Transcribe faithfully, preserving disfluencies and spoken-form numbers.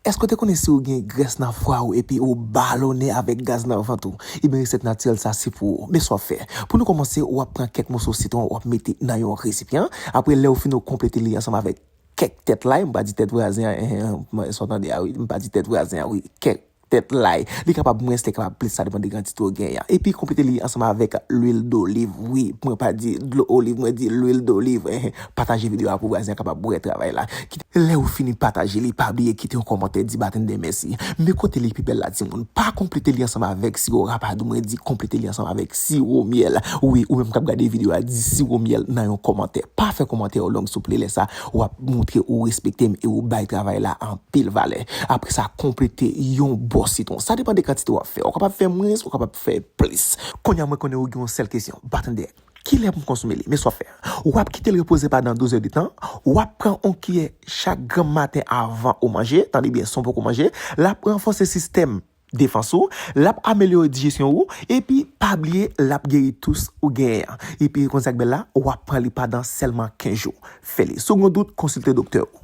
Èske w te konnen si w gen grès nan fwa w epi ou balonnen avèk gaz nan vant ou? Ebyen, resèt natirèl sa se pou ou. Men sa w ap fè. Pou nou kòmanse, w ap pran kèk moso sitwon, w ap mete nan yon resipyan. Apre, lè w fin, ou konplete li ansanm avèk kèk tèt lay, m pa di tèt vwazen an, eh, eh, sa w tande a wi, m pa di tèt vwazen an wi, kèk tèt lay. Li kapab mwens, li kapab plis, sa depann de kantite w genyen an. Epi konplete li ansanm avèk lwil doliv. Wi, mwen pa di dlo oliv, mwen di lwil doliv. Eh, eh. Pataje videyo a pou vwazen an kapab wè travay la. Kite, lè ou fini pataje li, pa bliye kite yon kòmantè, di Batende mèsi. Men kote li pi bèl la, timoun. Pa konplete li ansanm avèk siwo rapadou, mwen di konplete li ansanm avèk siwo myèl. Wi, ou menm k ap gade videyo a, di siwo myèl nan yon kòmantè. Pa fè kòmantè yo long, souple, lè sa, w ap montre ou respekte m e ou bay travay la anpil valè. Apre sa, konplete yon bò sitwon. Sa depann de kantite w ap fè. Ou kapab fè mwens, ou kapab fè plis. Kounye a, mwen konnen ou gen yon sèl kesyon. Batende, kilè pou m konsome li? Men sa w ap fè. W ap kite l repoze pandan douz è de tan. W ap pran yon kiyè chak granm maten avan ou manje. Tande byen, san poko manje. L ap ranfòse sistèm defans ou, l ap amelyore dijesyon ou, epi pa bliye, l ap geri tous ou genyen an. Epi, konn sa k bèl la, w ap pran li pandan sèlman kenz jou. Fè li. Si w gen dout, konsilte doktè ou.